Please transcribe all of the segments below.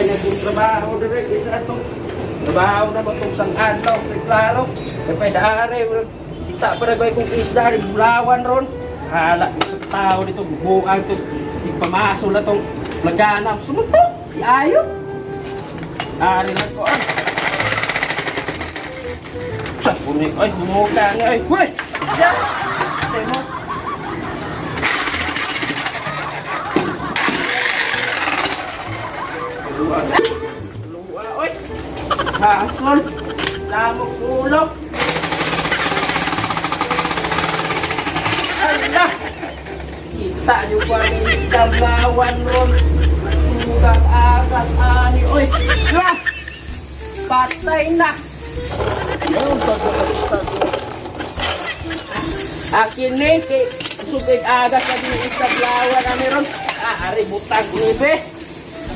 Kapoy na kong trabaho dire isa atong trabaho na mo tong sang adlaw, kay klaro. Kay pa daare, kita pa na kung isda ni bulawan ron. Hala sa tao dito bubuan to pamaso na tong lagana. Sumuto, iayo. Ari lang ko. Ay. Sa puni ay humuka ni ay. Hoy. Ya. Temo. Luwa. Luwa, oy. Hasol. Lamok sulok. Ala! Kita niyo pa ang isda lawan ron. Sugang agas ani, oy. La! Patay na. Ayun, tago-tago. Akin ni, kay sugig agas na din isda lawan ani ron. Ah, ari butang ni be.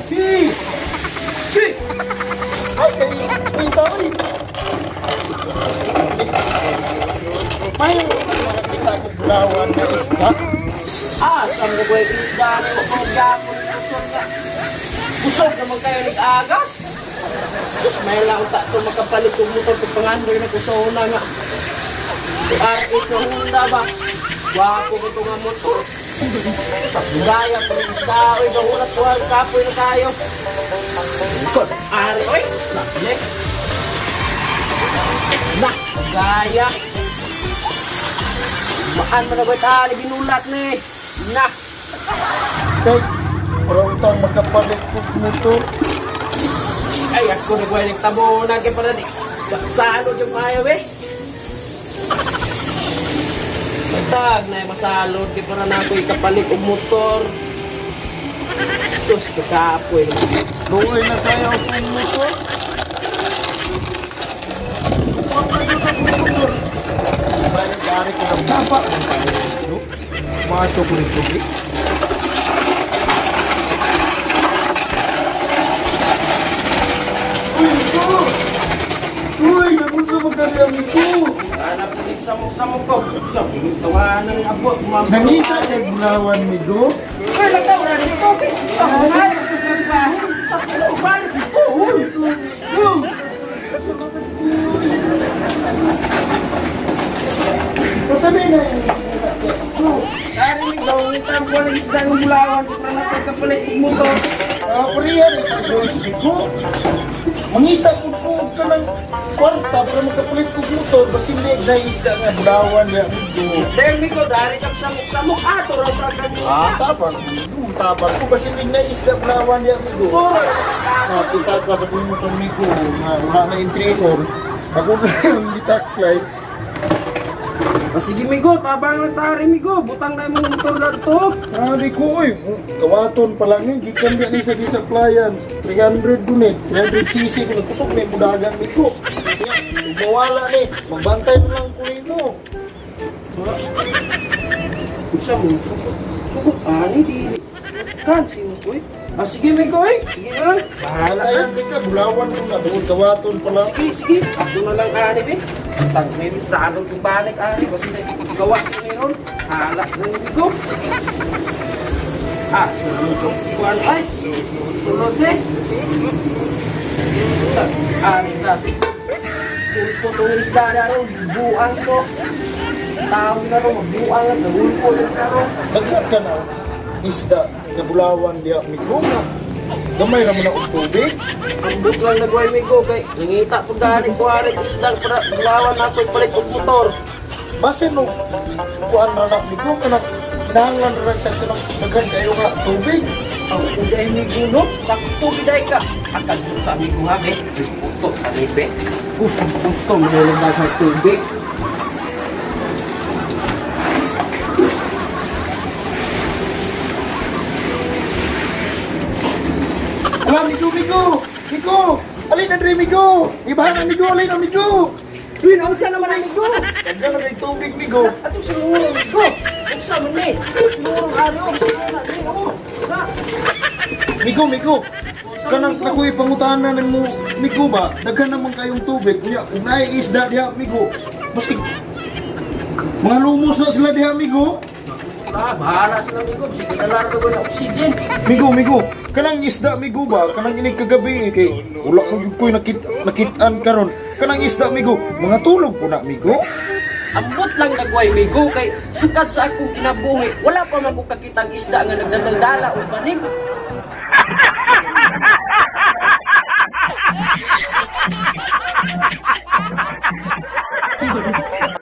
Hi! Hi! Ay, kay kita oy. May mga kita ko bulawan na isda. Ah, sa mga buhay isda ni mo kung gapon kusog na. Kusog naman kayo nag-agas. Sus, may lang ta to makapalit og motor kung pangandoy na kusog na nga. RS na Honda ba? Gwapo ko to nga motor. Gaya pa rin isda, oy, bahulat ko ang kapoy na tayo. Likod, ari, oy, lakle. Na, gaya. Maan man na ba tali, ginulat ni. Na, Kay, parang tang makapalit ko motor. Ay, ako nagway nagtabo na kay para di. Salod yung kayo eh. Matag na masalod kay para na ako ikapalit og motor. Sus, kakapoy. Luoy na tayo akong motor. Motor. Dari ko ng sapa. Mato ko ng tubig. Uy, ito! Uy, napunta magkari ang ito! Hanap ulit sa samok ko. Sa tawanan ng abot. Nangita kay Bulawan, migo. Uy, lakaw na rin ito. Sa balik ko sa Sa balik ko. Uy, uy. Pasanay na yun. Narinig daw, ang tampo ng isda ng bulawan para nakakapalit og motor. Ah, Korean, boys, migo. Mangita ko po ka ng kwarta para makapalit ko motor. Basta hindi na isda nga Bulawan ya, migo. Dahil Miko, dari kang samok-samok ato raw ka Ah, tabang. Tabang ko. Basta hindi na isda Bulawan ya, migo. Sorry. Ah, kita ka sa puno itong migo. Nga, wala na entry ko. Ako na yung gitaklay. O sige Migo, tabang lang tari Migo, butang na imong motor na to. Sabi ko, oy, kawaton pa lang eh. Gikan di ni sa supplyan. 300 dun eh. 300 cc ko. Nagkusog na yung budagan migo. Kaya, kung mawala ni, magbantay mo lang ko nimo. Usa mo, sugot, sugot ani di. Kan sino ko eh. Ah sige Migo eh, sige lang. Bahala na. Bantayan di ka, bulawan mo na. Basta kawaton pa lang. Sige, sige, ako na lang ani be. Butang na yung salog yung balik ani, basta na gawas na yun. Hala na ni Migo. Ah, sulod yung kuwan ay. Sulod eh. Ani na. Pulpo tong isda na ron, buang ko. Tao na ron, magbuang na, nagulpo na ron. Daghan ka na isda na bulawan diya migo na. Gamay ra mo na og tubig. Ambot lang nagway mi ko kay nangita ko gani ko ari isda para bulawan na ako'y palit og motor. Basin no kuan ra na migo kana kinahanglan ra sa kanang daghan kayo nga tubig. Ang uday mi gulo, sakto biday ka. Akal sa amigo ha be, puto sa libe. Gusto gusto mo lang daghang tubig. Ala migo migo. Migo. Alin na dre migo. Ibahan na migo alin na migo. Uy, naunsa naman ang migo? Daghan na kay tubig migo. Ato sa murong migo. Unsa man ni? Murong ari oh, sa na ni oh. Na. Migo migo. Kanang ako'y pangutana nimo migo ba? Daghan naman kayong tubig. Kunya kung naay isda diha migo. Basig mga lumos na sila diha migo. Ah, bahala sila migo. Sige na lang ko na oxygen. Migo, migo. Kanang isda, migo ba? Kanang inig kagabi eh, kay wala ko gyud ko'y nakit-an karon. Kanang isda, migo, mga tulog po na, migo. Ambot lang nagway, migo, kay sukad sa akong kinabuhi, wala pa man ko kakitang isda nga nagdadaldala o banig.